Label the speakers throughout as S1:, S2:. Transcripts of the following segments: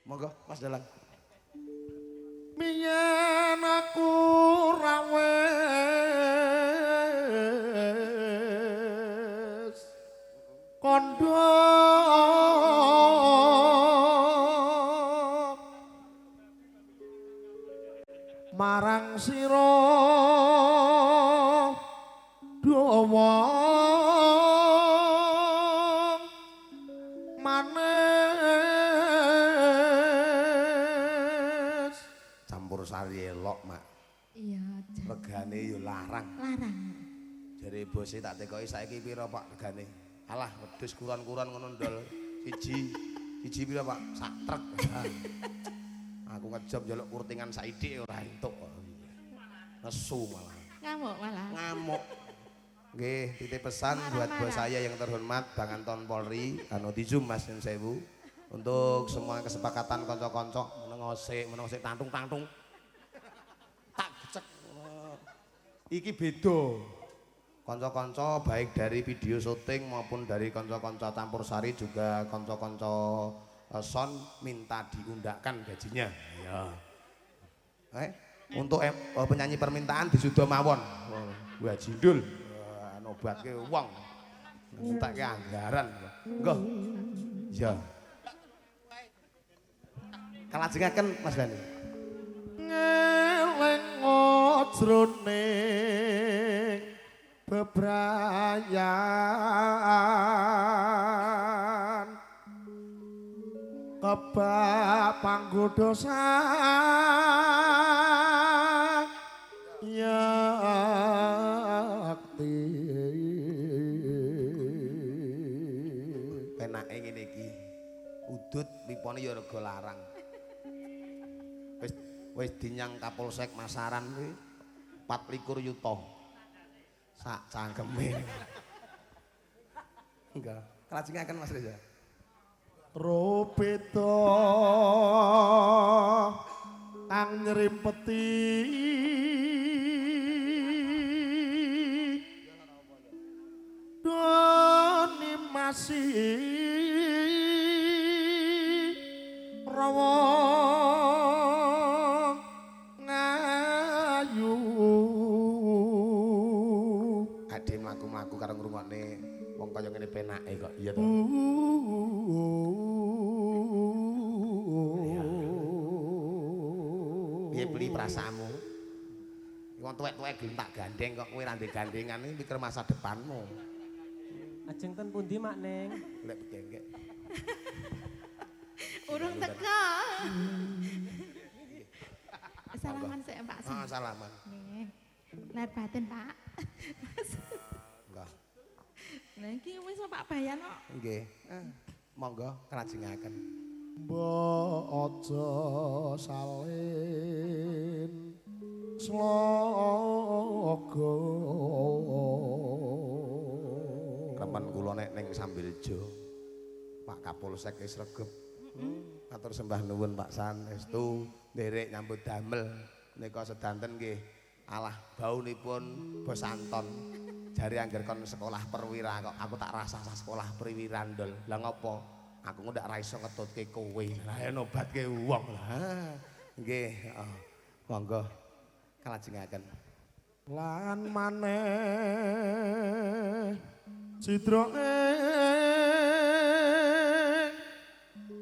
S1: Monggo Mas Dalang.
S2: Miyen aku ra wis kandha marang sira dawa manis.
S1: Campur sari elok, Mak.
S3: Iya,
S1: regane yo larang.
S3: Larang.
S1: Jare bose tak tekoki saiki pira, Pak, regane? Alah, wedhus kuran-kuran ngono ndol. Siji. Siji pira, Pak? Sak trek. Aku ngejob njaluk kurtingan saithik ora entuk. Nesu malah.
S3: Ngamuk malah.
S1: Ngamuk. Nggih, titip pesan buat bos saya yang terhormat Bang Anton Polri, anu di Zoom Mas Nyun Sewu. Untuk semua kesepakatan kanca-kanca menengosik tantung-tantung. Tak gecek. Iki beda. Kanca-kanca baik dari video syuting maupun dari kanca-kanca campur sari juga kanca-kanca son minta diundakkan gajinya. Ya. Untuk penyanyi permintaan disuda mawon. Wah jindul. Nobatke wong. Entekke anggaran. Nggo. Ya. Kalajengaken Mas Dani.
S2: Ngeling jroning bebrayan kebak panggoda yakti.
S1: Penake ngene iki. Udut pipone ya rega larang. Wis dinyang Kapolsek Masaran kuwi 24 yuta. Sak cangkeme. Enggak. Kalajengaken Mas Reza.
S2: Rupita kang nyrimpeti doni masih rawa ngayu.
S1: Ade mlaku-mlaku karo ngrungokne wong kaya ngene penake kok. Iya to. Piye beli perasaanmu? Wong tuwek-tuwek gelem tak gandeng kok kowe ra ndek gandengan iki mikir masa depanmu.
S4: Ajeng ten pundi Mak Neng?
S1: Lek begenggek.
S3: Urung teko. Salaman sik Pak.
S1: Ah, salaman.
S3: Nggih. Lahir batin, Pak.
S1: Enggak.
S3: Lah iki wis Pak Bayan kok.
S1: Nggih. Monggo kalajengaken.
S2: Mbok aja salin sloga.
S1: Remen kula nek ning Sambiljo. Pak Kapolsek wis regep. Matur sembah nuwun Pak San estu nderek nyambut damel nika sedanten nggih. Alah baunipun Bos Anton. Jare angger kon sekolah perwira kok aku tak rasah sekolah perwira ndol. Lah ngopo? Aku ndak ra iso ngetutke kowe. Lah nobatke wong lah. Nggih, heeh. Monggo kalajengaken.
S2: Lan maneh cidra ing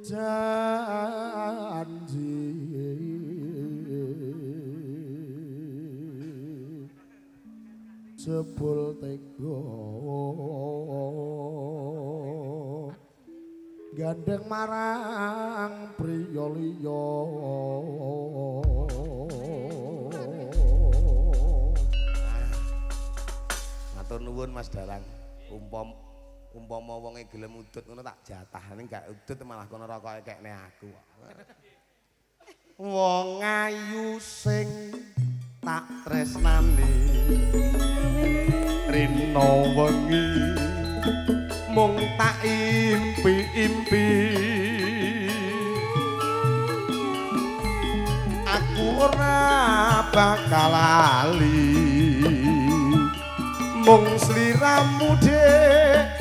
S2: janji jebul tega gandeng marang priya liya.
S1: Matur nuwun Mas Dalang. Umpama wonge gelem udut ngono tak jatah, ning gak udut malah kono rokoke kekne aku. Wong ayu sing tak tresnani rina wengi mung tak impi-impi, aku ora bakal lali mung sliramu dik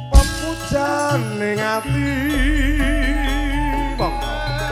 S1: pepujane ati. Monggo.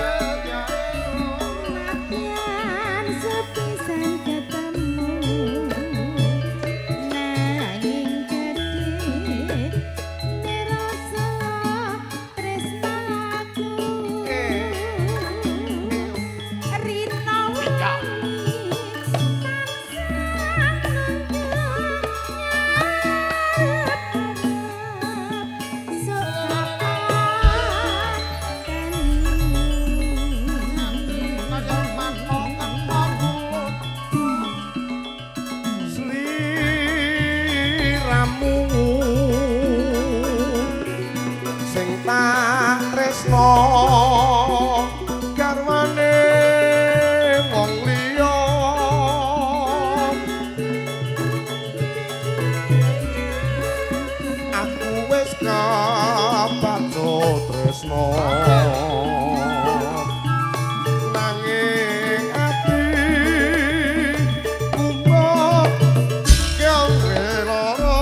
S1: garwane wong liya. Aku wis kebacut tresno nanging ati kumpul gawe lara.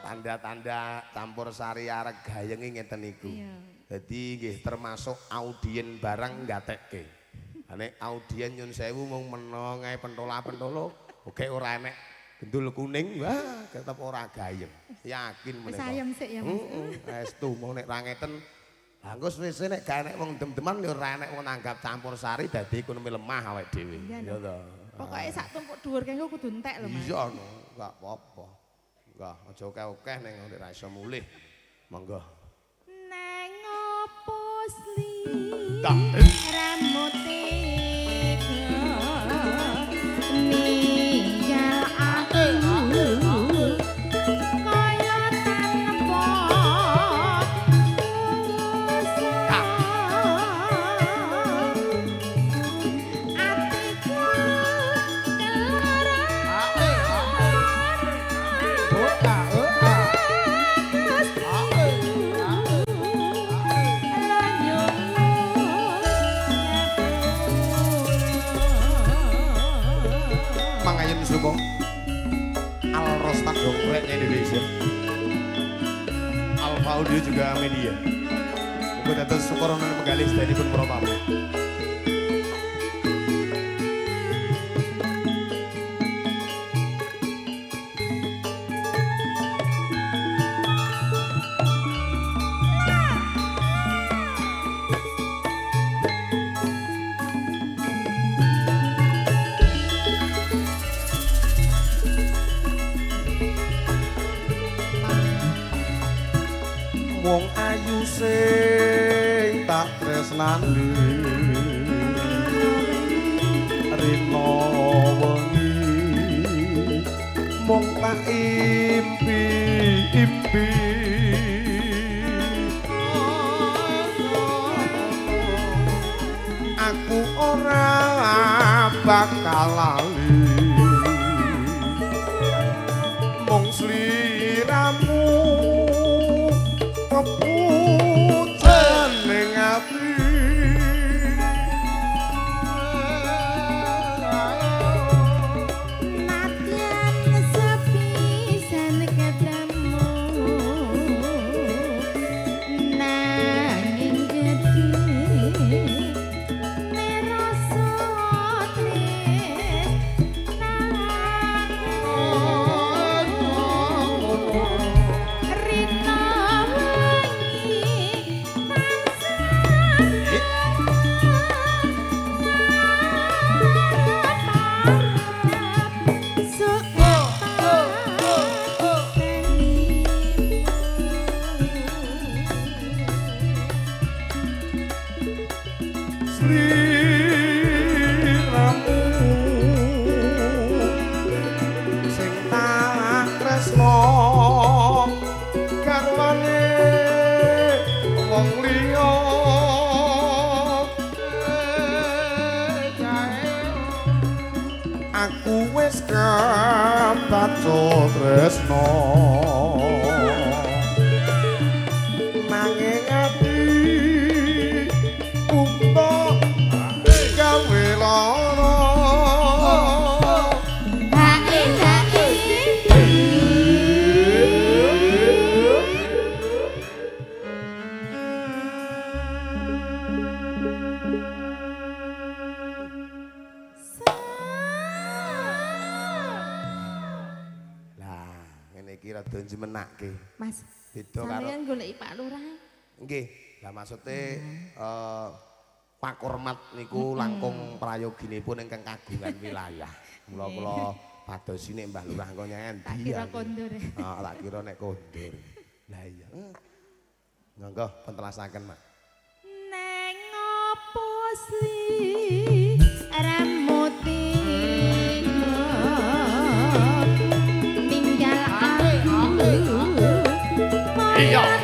S1: Tanda-tanda campur sari arek gayengi ngeten niku. Dadi nggih termasuk audien barang nggatekke. Nek audien nyun sewu mung meneng ae pentola-pentolo, oke ora enek gendul kuning, wah tetep ora gayeng. Yakin
S3: Wis
S1: menika.
S3: ayem sik ya, Mas.
S1: Heeh, estu mung nek ra ngeten. Lah engko suwe-suwe nek gak enek wong dem-deman ya ora enek wong nanggap campur sari dadi ekonomi lemah awake dhewe.
S3: Iya,
S1: Ya
S3: no.
S1: to.
S3: Pokoke sak tumpuk dhuwur kene kudu entek lho, Mas.
S1: Iya no, gak apa-apa. Enggak, aja akeh-akeh ning nek ra iso mulih. Monggo.
S3: Neng opo
S1: Tak.
S3: sliramu tega ninggal aku kaya tanpa kuasa. Atiku kelaran
S1: Mangayun Suko Al Rostad dongkreknya Indonesia, Alfa Audio juga media. Muga dados sukorono penggalih sedayanipun para tamu. Wong ayu sing tak tresnani rino wengi mung tak impi-impi. Aku ora bakal lali mung sliramu kepucen ning ati.
S3: Nadyan sepisan ketemu nanging gedhe rasa tresnaku rina wengi tansah
S1: Sliramu sing tak tresno garwane wong liya. Aku wis kebacut tresno nanging ati umpa gawe lara. Lah, ngene iki rada njemenake.
S3: Mas,
S1: Beda karo
S3: sampeyan goleki Pak Lurah.
S1: Nggih. Lah maksude Pak Hormat niku langkung prayoginipun ingkang kagungan wilayah. Mula kula padosi nek Mbah Lurah engko nyendi.
S3: Tak kira kondur.
S1: Heeh, tak kira nek kondur. Lah iya. Monggo pentelasaken, Mak.
S3: Neng opo sliramu tega ninggal aku.
S1: Iya.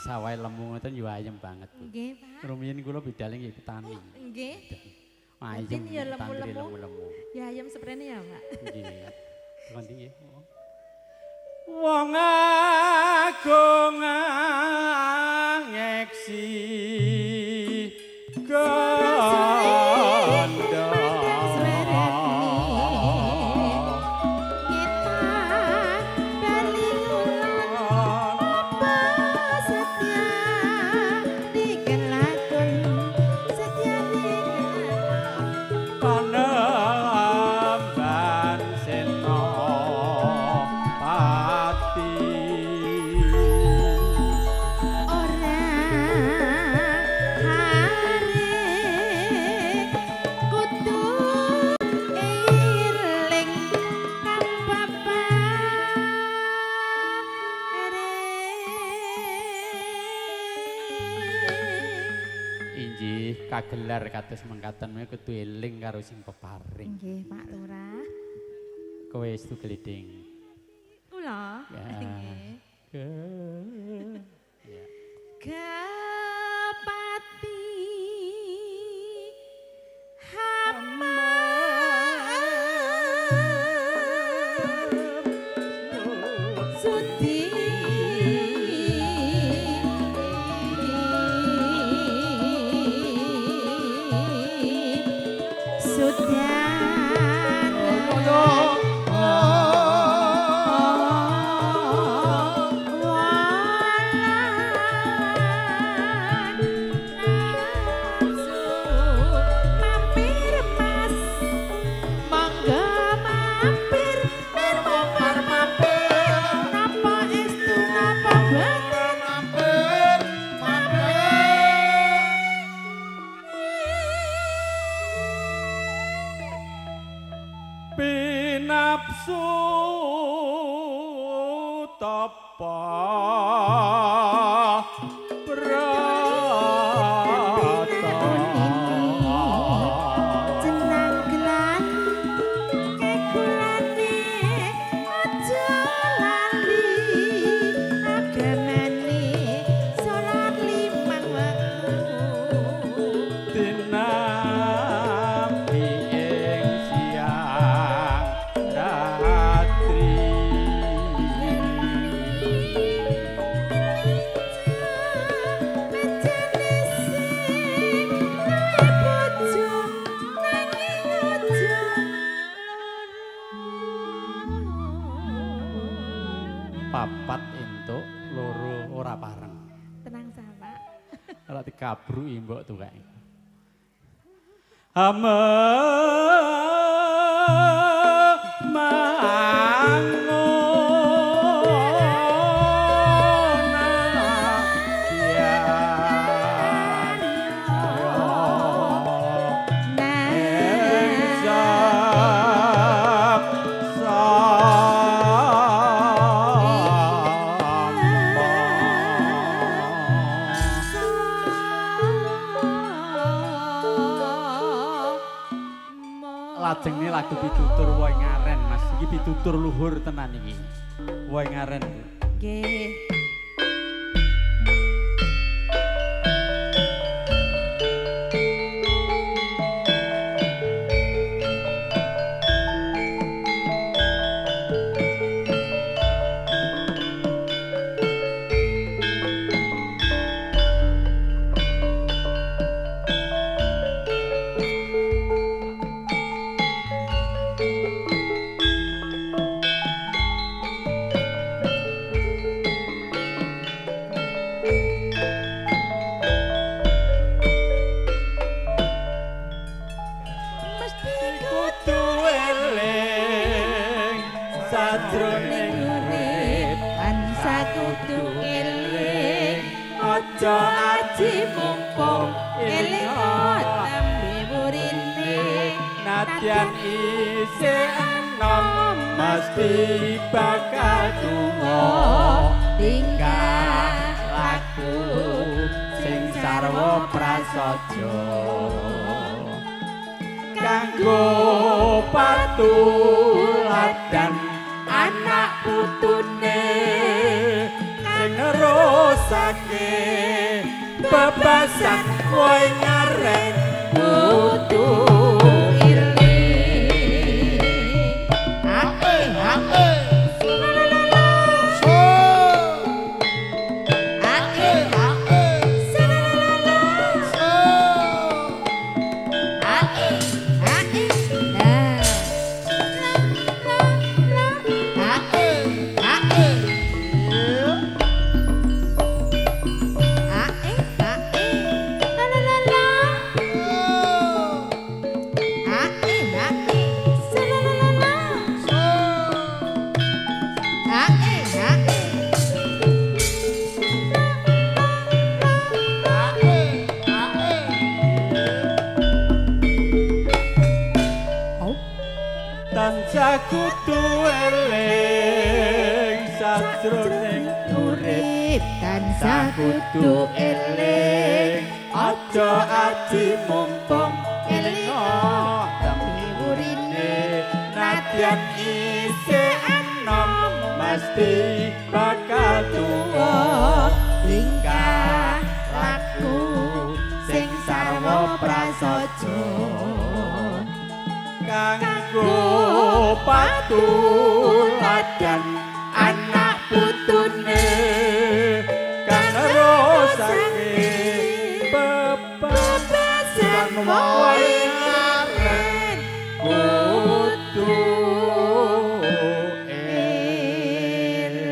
S5: Sawah lemu ngoten yo ayem banget.
S3: Nggih, Pak.
S5: Rumiyin kula bidale nggih petani.
S3: Nggih.
S5: Ayem
S3: ya lemu-lemu. Ya ayem seprene ya, Pak.
S5: Nggih. Tekan nggih. Wong agung ngeksi gondo. Kagelar kados mengkaten menika kudu eling karo sing peparing.
S3: Nggih, Pak Lurah.
S5: Kowe estu gliding.
S3: Kula. Nggih.
S5: Ya.
S3: Gapati hama sudi
S5: pinapsu tapa brata
S3: jenang gelan kekulane aja lali agamane salat limang wektu
S5: tinampi ing siang ratri. Papat entuk loro ora pareng.
S3: Tenang sama.
S5: Ora dikabruki mbok tuwek. Hame mangun Lagu pitutur wohe ngaren Mas. Iki pitutur luhur tenan iki. Wohe ngaren.
S3: Nggih.
S5: Nadyan isih enom mesti bakal tuwa tingkah laku sing sarwa prasaja kanggo patuladan anak putune sing nerusake bebasan wohe ngaren putu. Kudu eling sajroning urip
S3: tansah kudu eling
S5: aja aji mumpung eling tembe urine nadyan isih enom mesti bakal tuwa
S3: tingkah laku sing sarwa prasaja
S5: kanggo patuladan anak putune kang nerusake bebasan wohe ngaren kudu
S3: eling.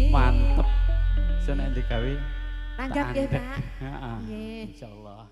S5: Mantep. Sono digawe.
S3: Tanggap nggih, Pak.
S5: Heeh.
S3: Nggih.
S5: Insyaallah.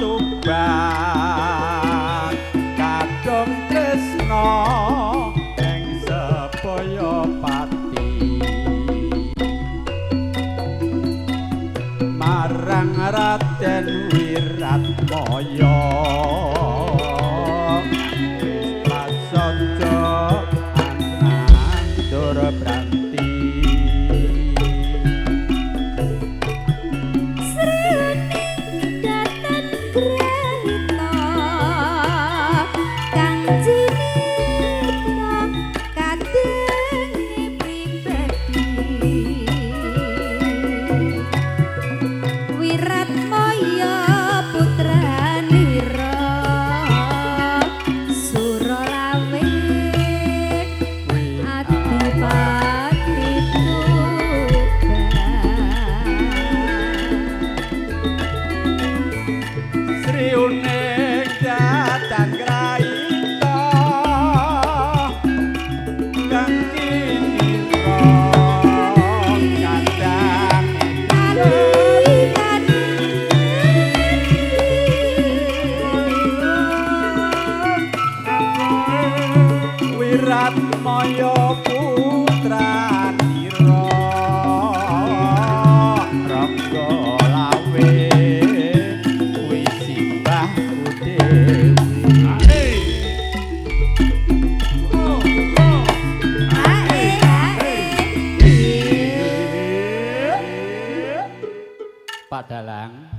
S5: Tuban kadung tresna ing sebaya pati marang Raden Wiratmaya wis prasaja anandur branti.
S3: Kang Jini
S5: Wiratmaya putranira Rangga Lawe kuwi simbahku dewi. Pak Dalang,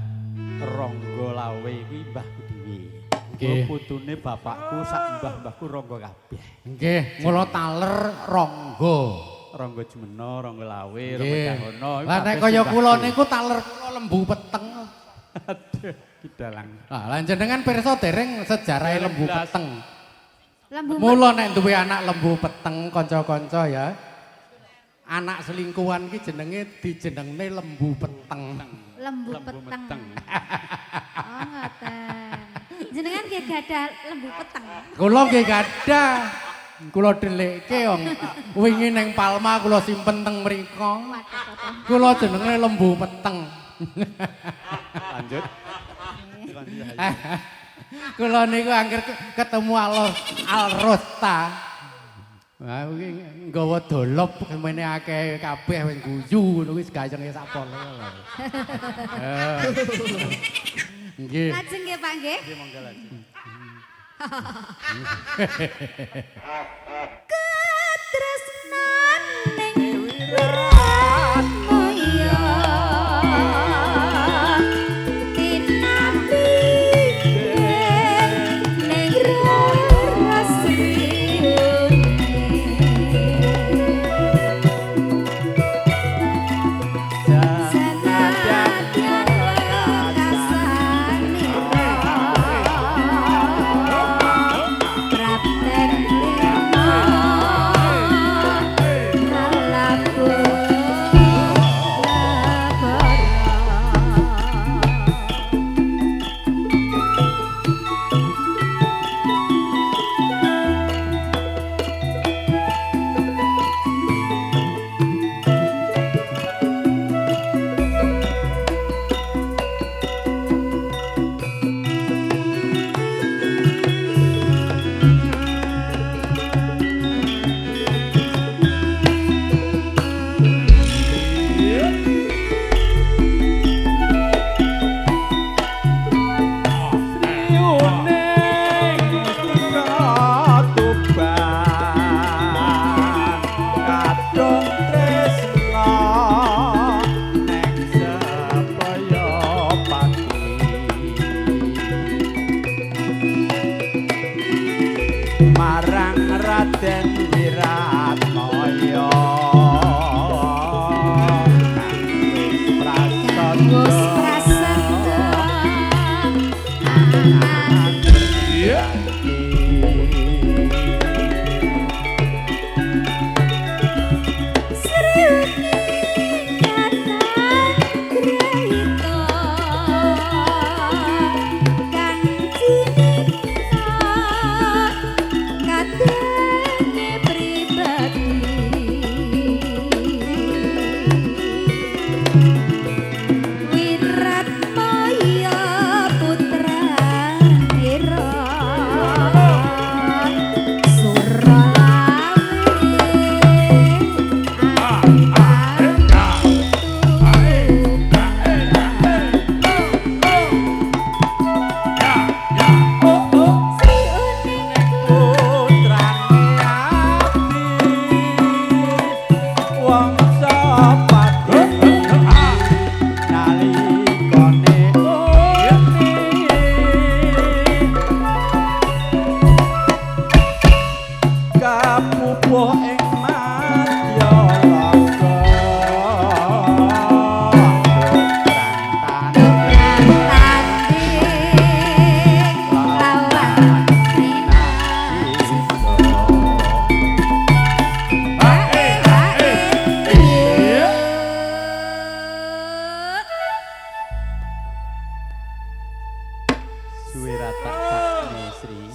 S5: Rangga Lawe kuwi mbahku dhewe.
S6: Nggih.
S5: Putune bapakku sak mbah-mbahku Rangga kabeh.
S6: Nggih, mula taler Rangga.
S5: Rangga Jumena, Rangga Lawe, Rangga Dahono.
S6: Lah nek kaya kula niku taler kula lembu peteng.
S5: Aduh, ki dalang.
S6: Lah jenengan pirsa dereng sejarahe lembu peteng.
S3: Lembu.
S6: Mula nek duwe anak lembu peteng kanca-kanca ya. Anak selingkuhan ki jenenge dijenengne lembu peteng.
S3: Lembu peteng. Oh, ngoten. Jenengan nggih gadah lembu peteng.
S6: Kula nggih gadah. Kula dhelikke wong wingi ning Palma kula simpen teng mriko. Kula jenenge lembu peteng.
S5: Lanjut.
S6: Kula niku angger ketemu Al Rosta. Wah kuwi nggawa dolop kemene akeh kabeh wis guyu ngono kuwi gayenge sak pole lho. Nggih.
S3: Lajeng nggih Pak nggih.
S5: Nggih monggo lajeng.
S3: Katresnan ning Wiratmaya tinapi ning
S5: Raden Wiratmaya kang wis prasetya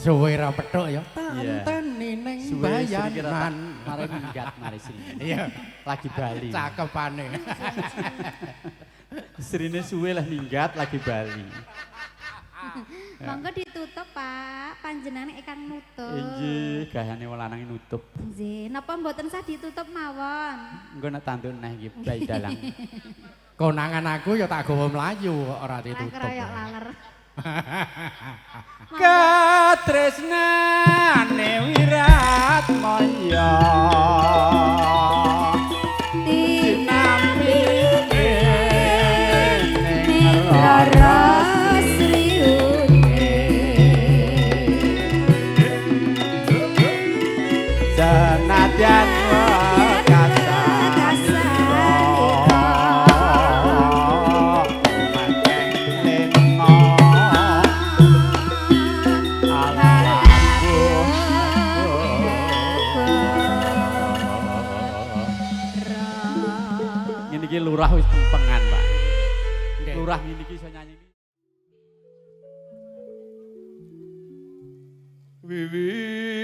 S6: Suwe ra petuk ya. Tanteni ning bayanan.
S5: Mari minggat mari sini.
S6: Iya,
S5: lagi bali.
S6: Cakepane.
S5: Srine suwe lah minggat lagi bali.
S3: Monggo ditutup, Pak. Panjenengane ingkang nutup.
S5: Inggih, gayane wong lanang nutup.
S3: Nggih, napa mboten sah ditutup mawon?
S5: Engko nek tanduk neh iki bae dalang.
S6: Konangan aku ya tak gawa mlayu kok ora
S3: Ora
S6: ditutup.
S3: kroyok laler.
S5: Katresnane Wiratmaya
S3: Tinampi
S5: ning
S3: Rara Sriune.
S5: Senadyan Ngene iki lurah wis tumpengan, Pak. Lurah ngene iki iso nyanyi.
S1: Wiwitane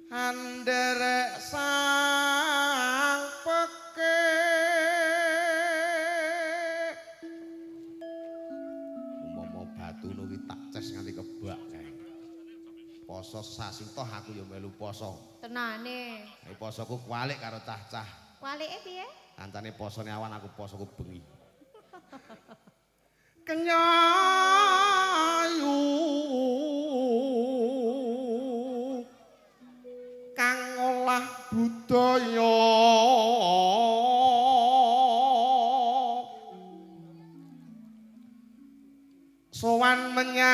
S1: anderek sang peke umpama batu kuwi tak ces nganti kebak kae. Poso sasi toh aku ya melu poso.
S3: Tenane.
S1: Nek posoku kualik karo cah-cah.
S3: Walike piye?
S1: Kancane posone awan aku posoku bengi. Kenyayu kang olah budaya sowan menyang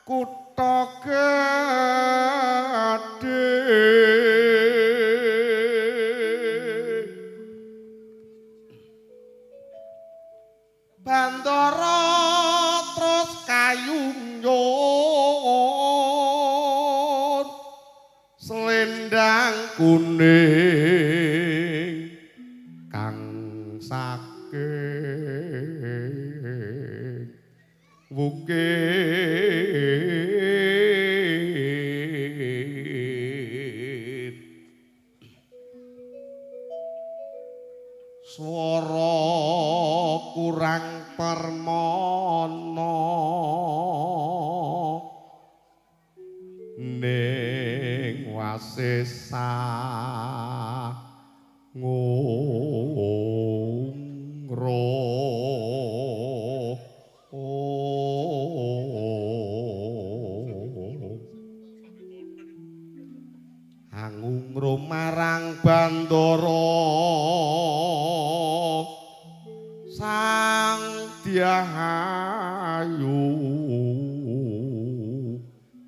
S1: kutha gedhe. Bandara terus kayungyun selendang kuning kang saking wukir swara kurang permana ning wasesa ngungro. Angungro marang Bandara Sang Dyahayu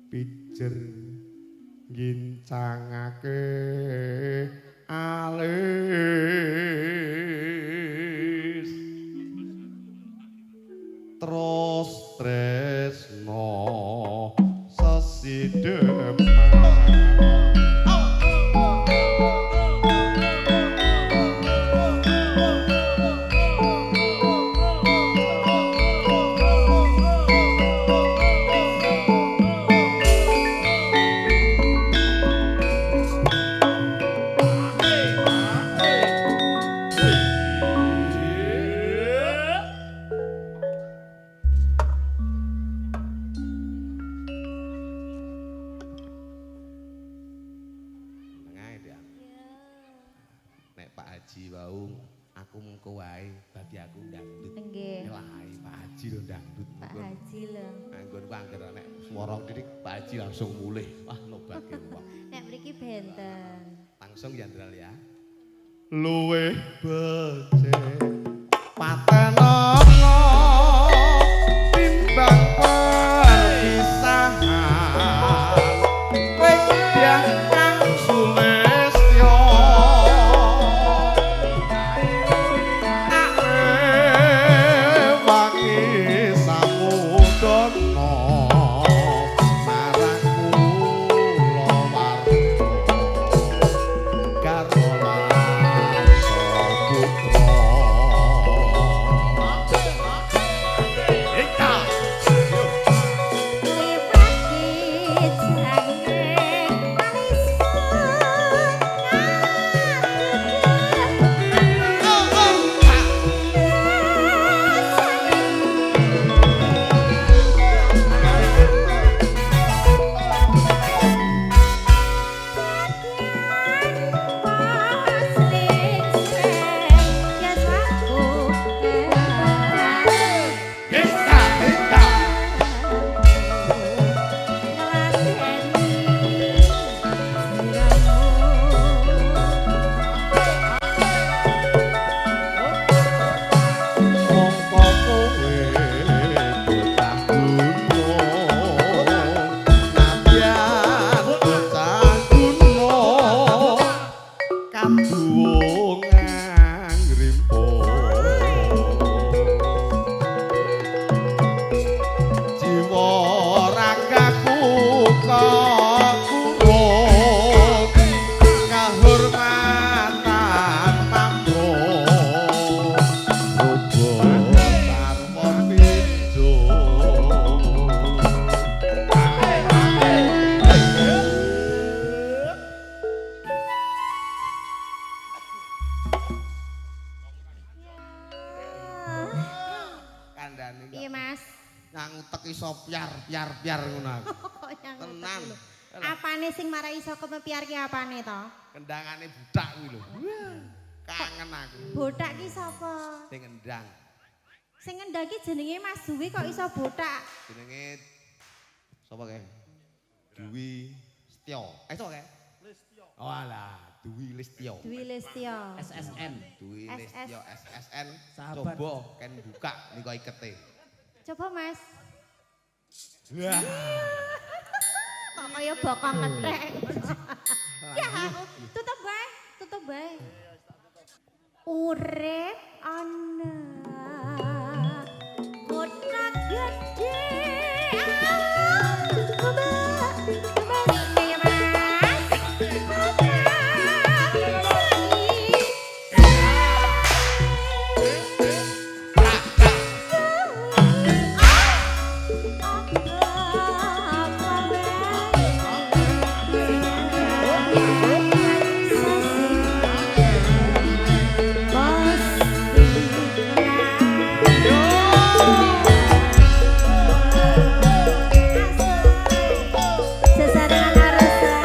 S1: pijer ngincangake alis terus tresno sesideman. Nek Pak Haji wau aku mengko wae bagi aku dangdut.
S3: Nggih.
S1: Lae Pak Haji lho dangdut.
S3: Pak Haji lho.
S1: Anggonku angger nek swara titik Pak Haji langsung mulih. Wah nobake wong.
S3: Nek mriki benten.
S1: Langsung ya Ndral ya. Luwih becik patenono timbang perpisahan. Ring dyah kang sulistya tak rewangi samudana marang kula warga garwa lan putra. Kandhane kok.
S3: Piye, Mas?
S1: Nyang utek iso piar piar piar ngono aku.
S3: Kok nyang utek
S1: Tenan.
S3: lho. Apane sing marai iso kemepiar ki apane to?
S1: Kendangane budak kuwi lho. Kangen aku.
S3: Botak ki sapa?
S1: Sing ngendang.
S3: Sing ngendang ki jenenge Mas Dwi kok iso botak?
S1: Jenenge sapa kae? Dwi Setyo. Eh sapa kae? Listyo. Oh alah, Dwi Listyo.
S3: Dwi Listyo.
S5: SSN.
S1: Dwi
S3: SS.
S1: Listyo SSN.
S4: Sahabat.
S1: Coba ken buka nika ikete.
S3: Coba Mas.
S1: Wah.
S3: Kok kaya bokong kethek. Ya aku tutup bae, tutup bae. Urip ana kota gedhe. Kembali ya Mas. Sesarengan Arosa.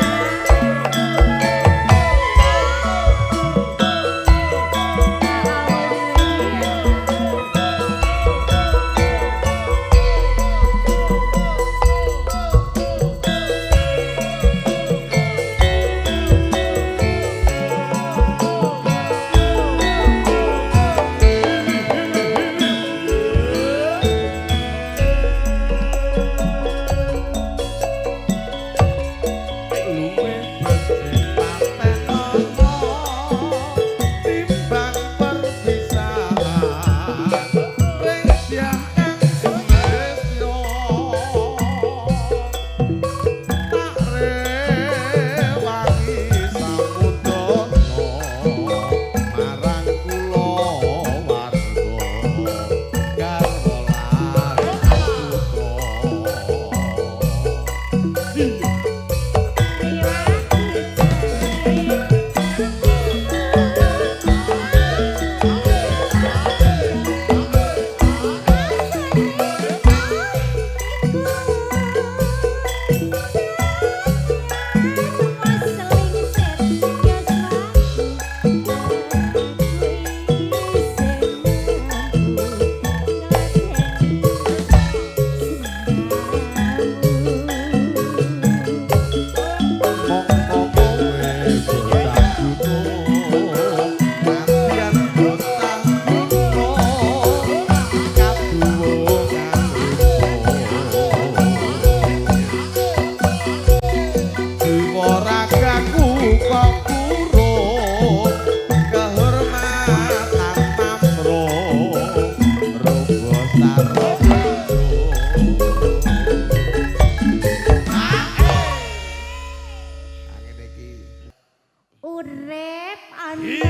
S1: Luwe becik patenono timbang perpisahan ring dyah kang sulistyo tak rewangi samudana marang kula warga garwa lan putra. Mongko kowe bocah gunung, nadyan bocah gunung, kaduwung kaduwung. Jiwa ragaku kok kurung, kehormatan mamro, rogo sarwa. Angene iki.
S3: Urip ana.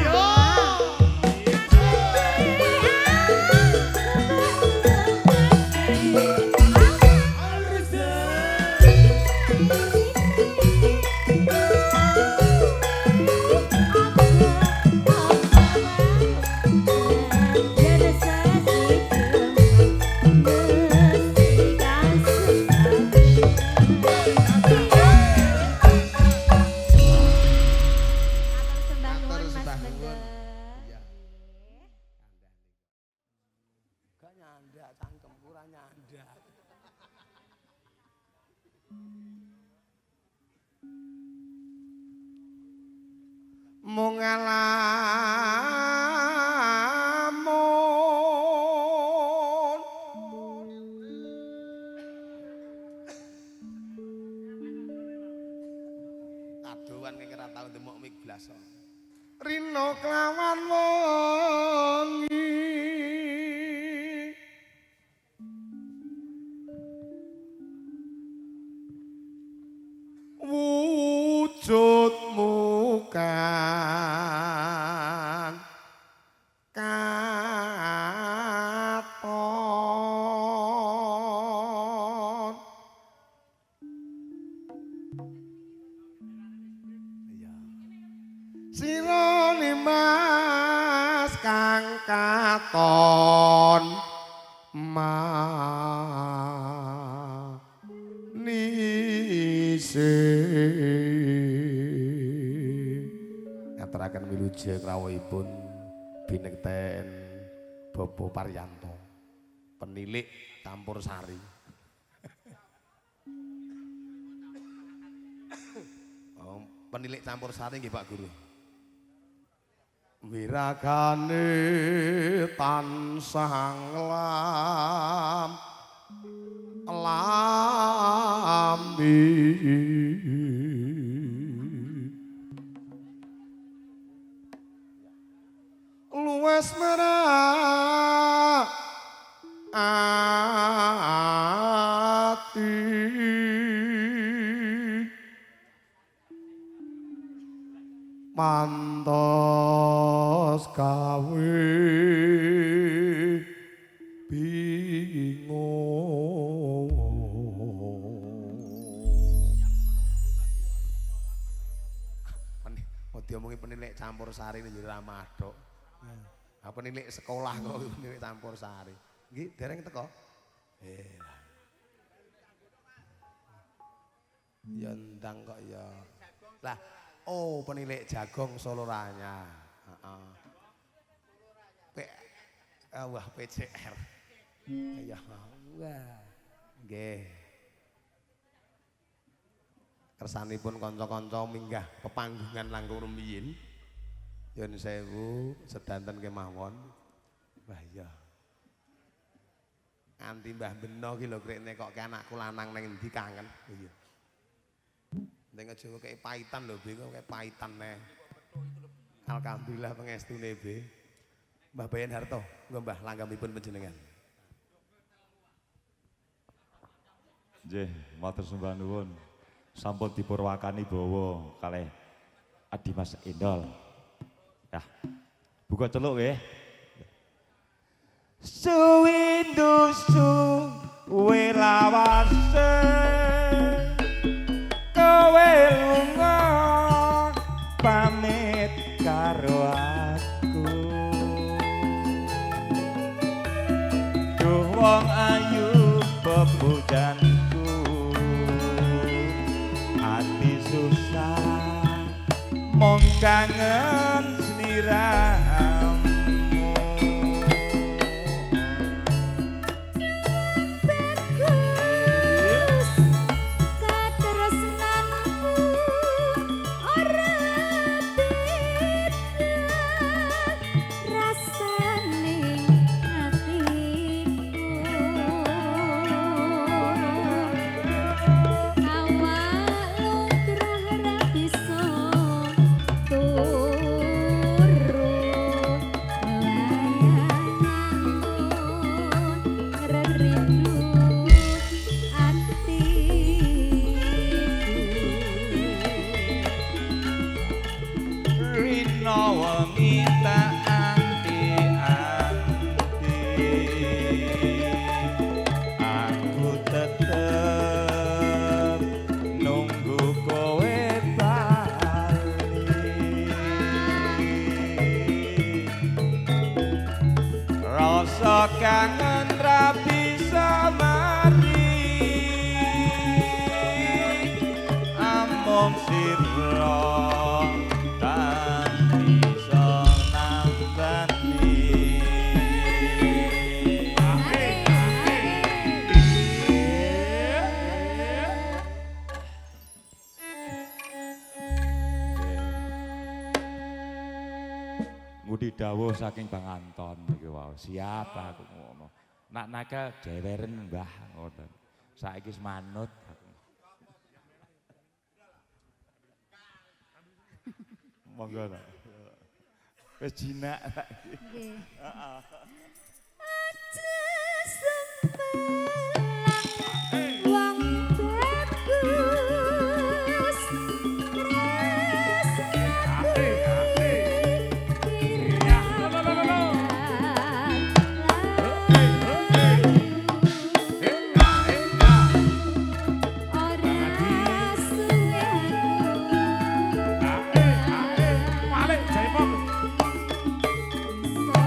S1: Matur sembah nuwun. Iya.
S7: Gak nyandak cangkem ora nyandak.
S1: Mung ngalamun kadowan kowe ora tau ndemok mik blas.
S2: Rino kelawan wengi wujudmu kang katon. Sira nimas kang kang katon manise.
S1: Ngaturaken wilujeng rawuhipun binekten Bapak Paryanto, penilik campur sari. Oh, penilik campur sari nggih Pak Guru.
S2: Wiragane tansah nglam lami luwes merak ati mantos gawe bingung.
S1: Oh, diomongi penilik campur sari ini jadi ramah dok. Apa penilik sekolah kok penilik campur sari. Nggih, dereng teko. Ya ndang kok ya. Lah, oh penilik jagong Solo Raya. Heeh. Wah PCR. Ya wah. Nggih. Kersanipun kanca-kanca minggah pepanggungan langkung rumiyin. Nyuwun sewu sedanten kemawon. Wah iya. Nganti Mbah Beno ki lho krekne kok ke anakku lanang ning endi kangen. Iya. Ning aja kaya paitan lho Be, kok kaya paitan neh. Alhamdulillah pengestune Be. Mbah Bayan Harto, monggo Mbah langgamipun panjenengan.
S8: Nggih, matur sembah nuwun. Sampun dipurwakani bawa kalih Adi Mas Endol. Yah. Buka celuk nggih. Suwindu suwe lawase kowe lunga pamit karo aku. Duh wong ayu pepujanku, ati susah mong kangen sliramu.
S3: Bagus katresnanku ora beda rasane atiku. Awak luntur ora bisa turu layangan rindu atiku.
S8: Rina wengi tak anti-anti, aku tetep nunggu kowe bali. Rasa kangen ra bisa mari, amung sira kang bisa nambani. Ngudi dawuh saking Bang Anton iki wau. Siap aku ngono. Nak nakal jeweren Mbah ngoten. Saiki wis manut aku. Monggo ta. Wis jinak saiki.
S3: Nggih. Aja sempelang wong bagus tresnaku ora suwe aku
S9: Balik jaipong.
S3: so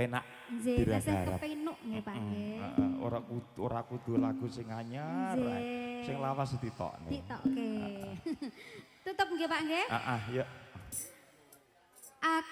S8: Penak
S3: Nggih, tesih
S8: diragarap.
S3: Kepenuk nggih, Pak nggih.
S8: Heeh, ora kudu lagu sing anyar ae.
S3: Nggih.
S8: Sing lawas ditokne.
S3: Ditokke. Tutup nggih, Pak nggih.
S8: Heeh, yuk.
S3: Aku